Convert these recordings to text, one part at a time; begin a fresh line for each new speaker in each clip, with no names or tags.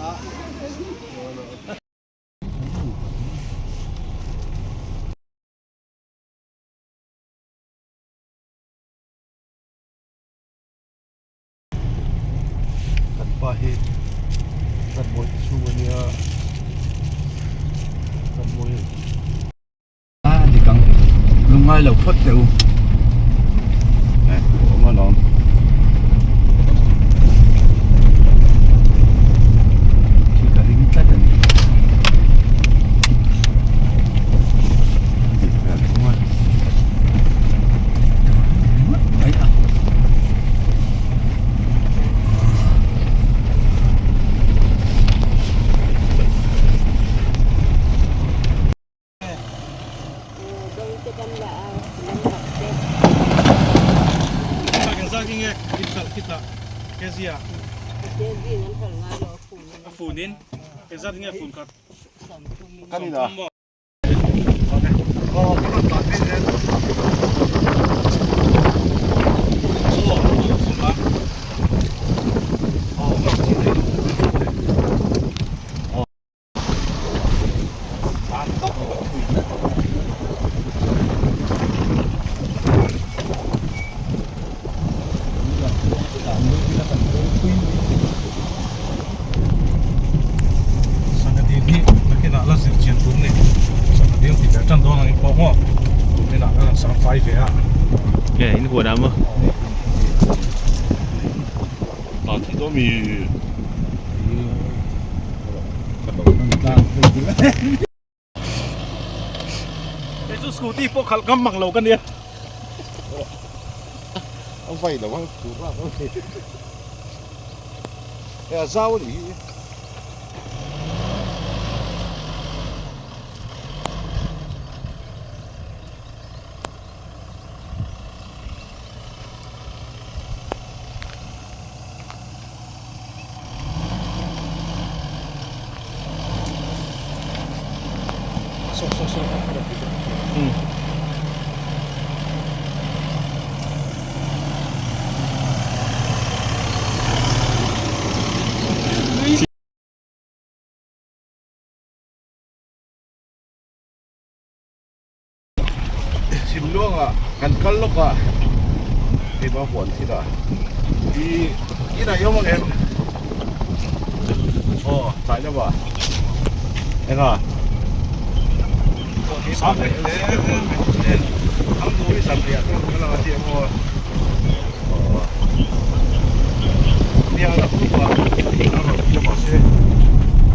Kan pa hi kan mawi te chhung a nia kan mawi a dik ang lungngai lo phawt teh u awm alawm. Khi ka ring tlat a ni. Dik hmel thung a. Mai a.
Sangha dil hi nakinah la zir chian tur ni sangha dil tih ber tan dawn ang in pawh maw tuminah kan han sang fai ve a.
Nge in huan ah maw?
Kei chu scooty pawh khalh ngam mang lo ka nia.
A vai lo a tur a e a zau a nih hi. Chhim luangah kan kal lawk a, hei ba huan thil a i inah i awm ang em? Aw tlai lova enga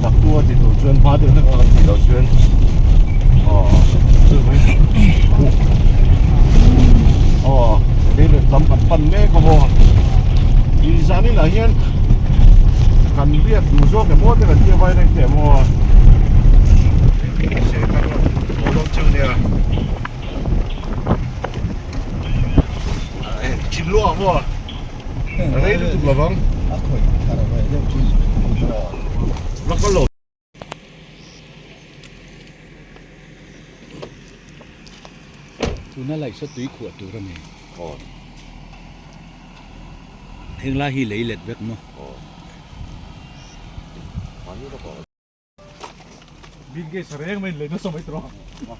Taktu a ti tur chuan hma deuh hlek a kan tih loh chuan aw aw leilet lam kan pan mek a maw tih zan inah hian kan riak duh zawk emaw te kan tia vai reng teh maw Chimluang maw rei lutuk lovang
a khawih thar ve deuh chu
la kal lo.
Tuna laihsa tui khuah tur a ni. Heng lai hi lei let vek maw?
Bill Gates reng mai in lei nasa mai tawh.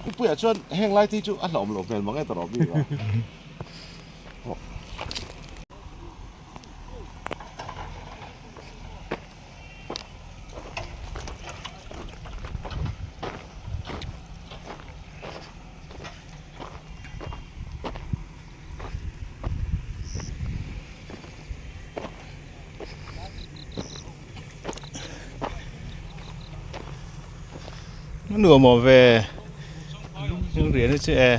Pupuia chuan heng lai te hi chu a hlauhawm loh hmel mang e tawh bik a.
Nuam awm ve rian hi chu e.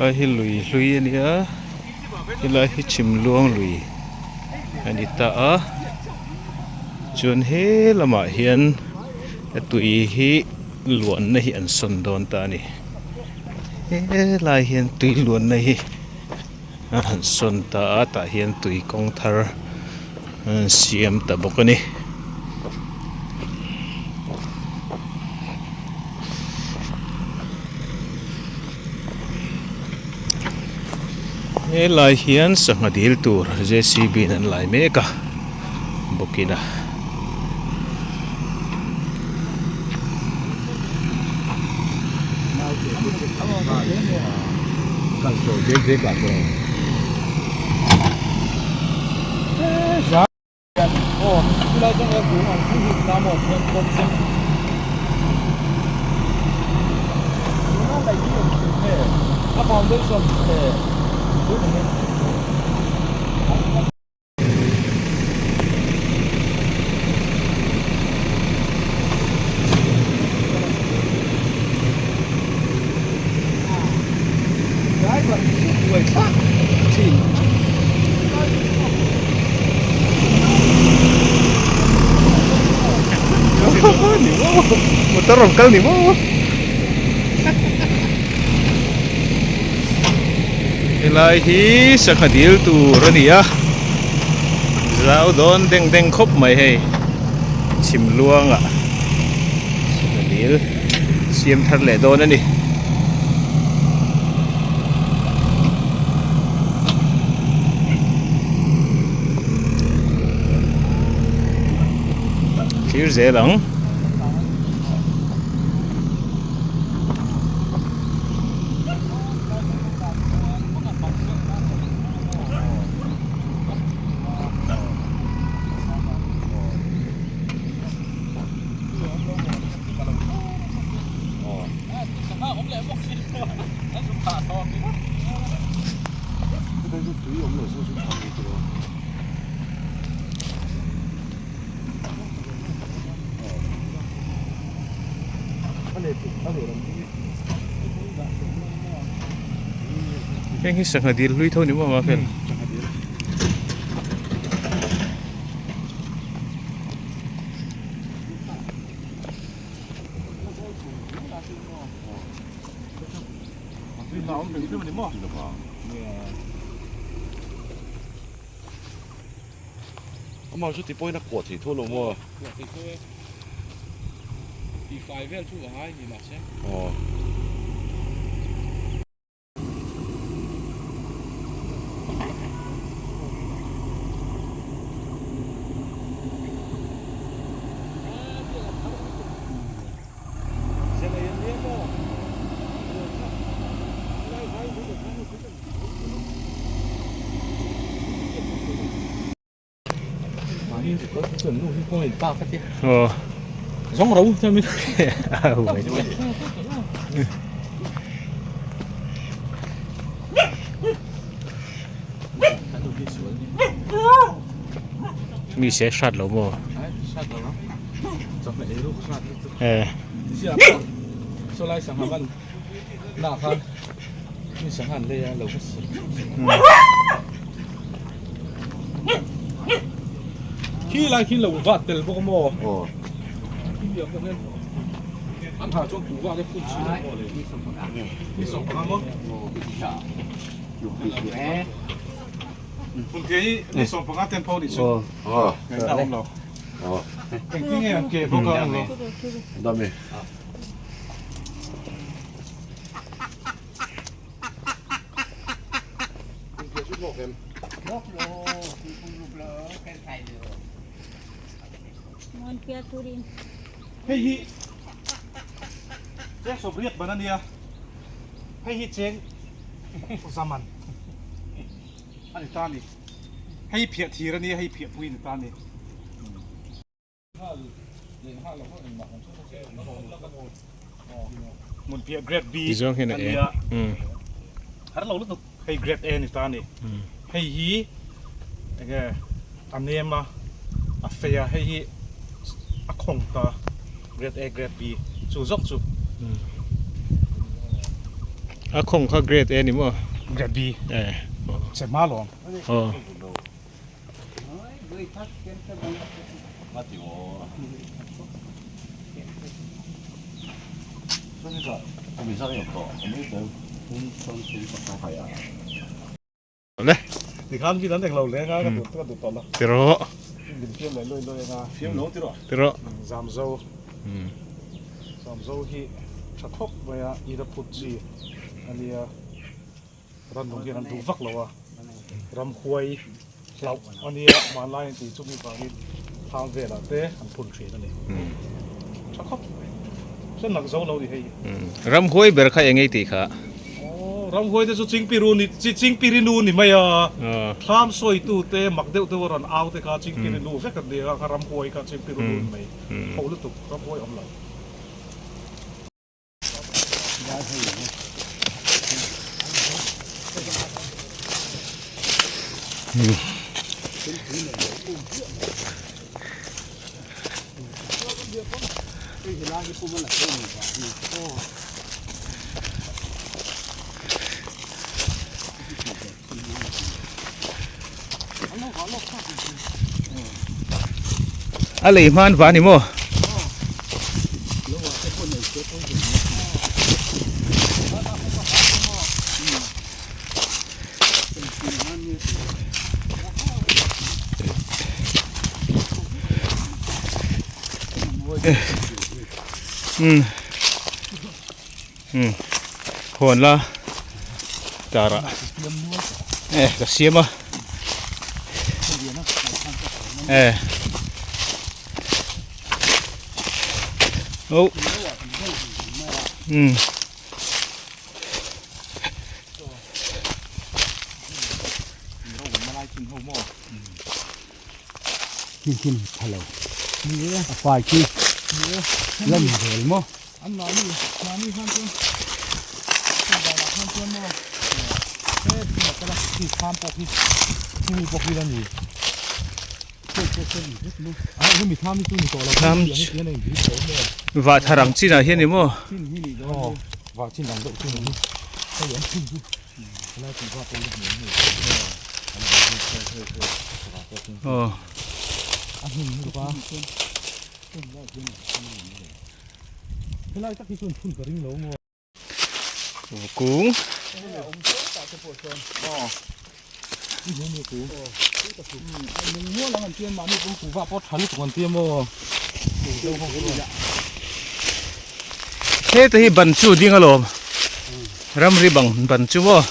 Helai hi lui hlui a nia helai hi chhimluang lui a ni ta a chuan he lamah hian a tui hi luanna hi an sawn dawn ta a ni helai hian tui luanna hi a han sawn ta a tah hian tui kawng thar an siam ta bawk a ni. Helai hian sangha dil tur J C B in an lai mek a bawkin a. Motor rawn kal ni maw helai hi sangha dil tur a ni a zau dawn deng deng khawp mai hei chhim luangah sangha dil siam thar leh dawn a ni. Thlir zel ang. Heng hi sangha dil hlui tho ni maw a fel.
Amah chu tipawhin a kuah thei tho lo maw?
Kuah thei tho e. Tihfai vel chu a ngai ni mahse.
Aw.
Mi se hrat lo maw eh
Khi lai khi lo vat tel bawk a maw? Aw. An ha chuan kuhva te phun chhin a maw le? Ni 15 maw? Phun ke hi ni 15 ten pho ni chu.
Aw.
Ngaihna awm lo.
Aw.
Engtin nge an ke bawk a ang lo?
Dami.
Hei hi cheng sawmriat ban a nia, hei hi cheng zaman a ni ta a ni. Hei phiah thir a nia, hei phiah pui a ni ta a ni. Hmun piah grade B a nia, har lo lutuk hei grade A ni ta a ni. Hei hi enge a nem a, a fei a, hei hi a khawng ta grade A grade B chu zawk chu.
A khawng kha grade A ni maw?
Grade B che hma lawm. Rannung hian an duh vak lo a, ramhuai hlauh a nia, hmanlai an tih chumi vangin thlam velah te an phun thin a ni. Tha khawp mai. Hre nak zo lo ni hei.
Ramhuai ber kha eng ei tih kha?
Aw, ramhuai te chu Chingpiru ni, Chingpirinu ni mai a. Thlam sawitu te mak deuh deuh a rawn au te kha Chingpirinu vek an ni a, kha ramhuai kha Chingpirinu ni mai. Ho lutuk, ramhuai awm lo.
A lei hman va a ni maw? Um um hawn la car ah eh ka siam a eh oh um
An mahni mahni khan chuan hei danah khan chuan maw he thingah te la khi kham pawh khi khimi pawh khi la ni a hemi kham hi chu ni tawh lo
Kham vah thar ang chinah hian ni maw
aw vah chin ang deuh chu ni hei an chin chu helai tih vah pawh hi hmuh an ni
aw
a hnim lutuk a
Kung Heta hi ban chu ding alawm ramri bang ban chu maw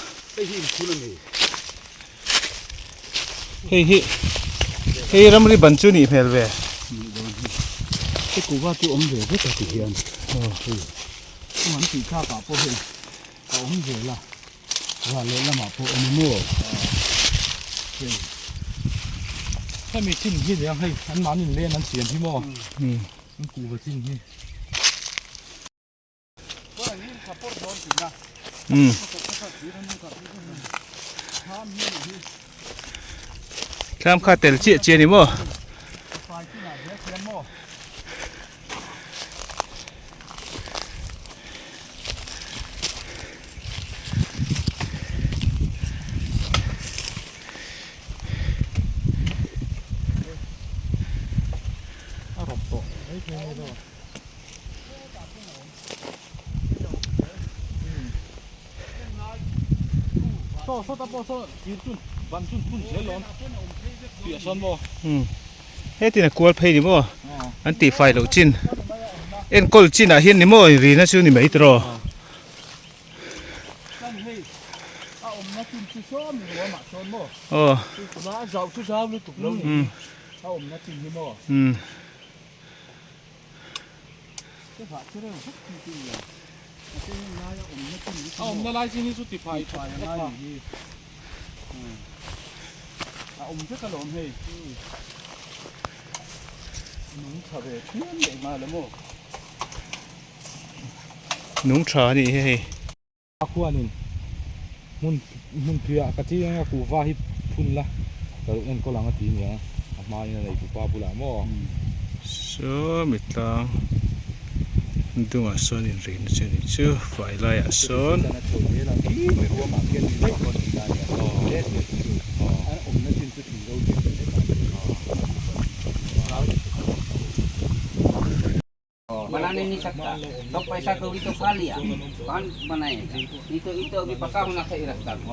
Hei hi hei ramri ban chu nih hmel ve.
Hei kuhva chu awm ve vek a ti hian hei an tih thlak ah pawh hei a awm zel a ral leh lamah pawh awm maw
hei hemi chin hi nia hei an mahni in len an siam hi maw an kuhva chin hi.
Thlam kha tel chiah chiah a ni maw? Hetin a kual phei ni maw an tih fai loh chin enkawl chin ah hian ni maw rina chu ni mai tiraw. Aw.
A awmna lai chin hi chu tifai tha a ngai nih hi.
A awm vek alawm hei. Nung tha ve thiam leh nghal a maw.
Nung tha a nih hi hei.
A khuanin hmun hmun phiah ka chi anga kuhva hi phun la ka lo enkawl ang a ti nia a hmain a nei tupa bulah maw.
Saw mi tlang dungah sawn inrihna chu a ni chu fai laiah sawn.
बनाने नहीं सकता सब पैसा कौड़ी तो खा लिया कौन बनाएगा नहीं तो ये तो अभी पक्का होना था ये रास्ता में तो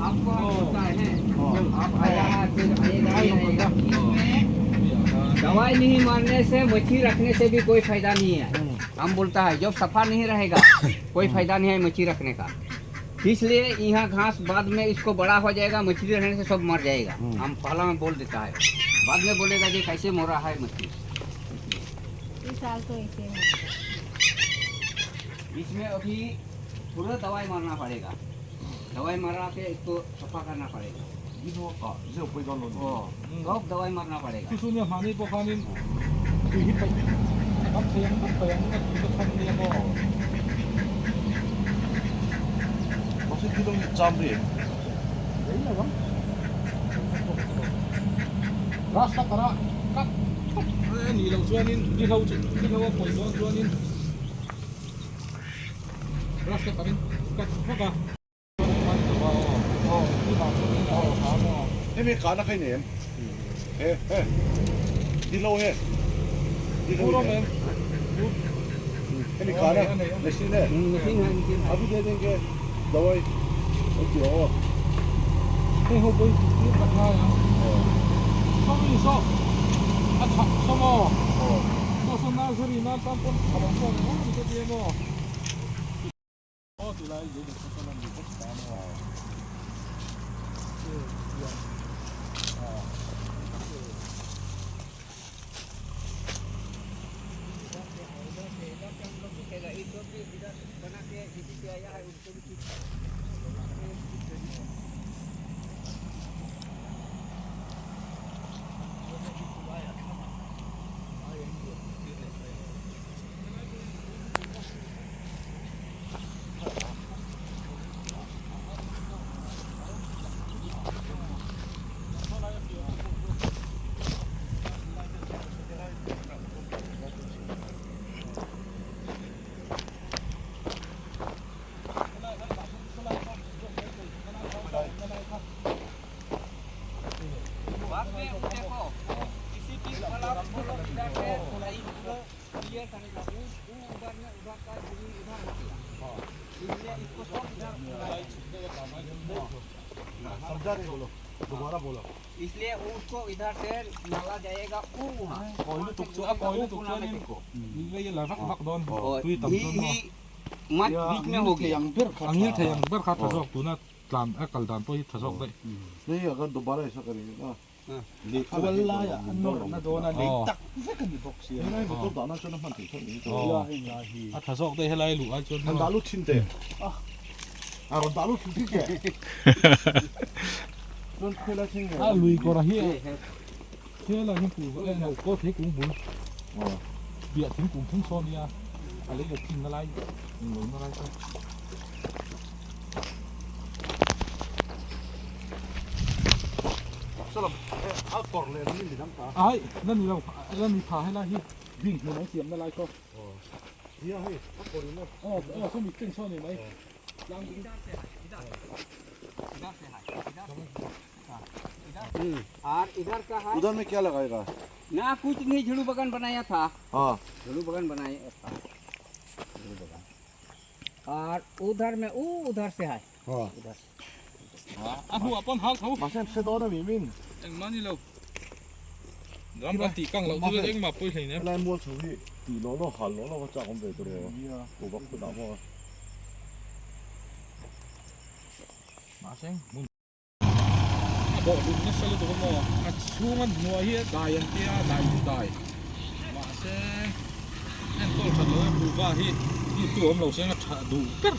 आपको होता है आप आया है फिर आएगा ही आएगा। इसमें दवाई नहीं मारने से मच्छी रखने से भी कोई फायदा नहीं है। हम बोलता है जब सफा नहीं रहेगा कोई फायदा नहीं है मच्छी रखने का। इसलिए यहाँ घास बाद में इसको बड़ा हो जाएगा, मछली रहने से सब मर जाएगा। हम पहला में बोल देता है, बाद में बोलेगा कि कैसे मरा है मछली।
इस साल तो ऐसे ही।
इसमें अभी पूरा दवाई मारना पड़ेगा, दवाई मारा के इसको सफा करना पड़ेगा। सब दवाई मारना पड़ेगा।
Chu chu nia mahni pawh khanin tui hi paih a kam thei ang vek paih ang a tui ka chhan nia maw. Rasta kara kat a nih loh chuanin ni ho chu ni ho a pawi dawn chuanin rasta karin kat vak a.
Hemi kana khai nei em? He he di lo he di lo he hemi kana machine hai abhi de denge dawai okay aw
Hei ho pawh hi tir tak ngai ang. Saw mi saw a chhak saw maw? Saw saw nursery nan tan pawn a lo sawn emaw ni ka ti emaw? Aw tilai lei leh khaw chuan a ni bawk ta maw?
बाद में देखो किसी भी वाला इधर से क्लियर करने का वो उधर में उधर का जमीन उधर हो गया, इसलिए इसको सब इधर
समझा नहीं बोलो दोबारा बोलो।
इसलिए उसको इधर से नाला जाएगा वो वहाँ
Kawi lutuk chu a kawi lutuk chuanin lei a la vak vak dawn tui tam
he
dawn maw?
ही मत बीच में हो गया।
A ngil thei ang ber kha tha zawk tuna tlan a kal dan pawh hi tha zawk daih.
नहीं अगर दोबारा ऐसा करेंगे ना
Lei kual laia a nawrhna dawn a lei tak vek a ni bawk sia.
Helai motor dahna chuan a hman theih tho ni.
Tia hei lai hi.
A tha zawk daih helai luh ai chuan
Han dah lut thin teh. A rawn dah lut thin thin teh. Chuan khuailai thleng nge.
A lui kawr a hi hel ang hi ku eng lo kaw thei kung bul piah thingkung thleng sawn nia a lei lo thin na lai eng lo na lai chuan. Ai la ni lo la ni tha helai hi bing hmun an siam na lai khaw aw aw sawmi thleng sawn ni mai tlang
और इधर का है
उधर में क्या लगाएगा?
ना कुछ नहीं, झुलू बगान बनाया था।
हाँ
झुलू बगान बनाया था, झुलू बगान। और उधर में वो उधर से है।
हाँ
उधर
a hnuah pawn hal tho
Mahse an hre dawn a mi min.
Engmah ni lo Ram kan tih kang loh chu engmah pawi hlei nem.
Helai mual chho hi tih lawh lawh hal lawh lawh a chak awm ve tur aw. Kuhva khut ah maw.
Mahse hmun a bawh duh nasa lutuk a maw. A chhunga hnuai hi a dai an tia a dai chu dai. Mahse enkawl that loh a kuhva hi tu awm lo se a tha duh ber.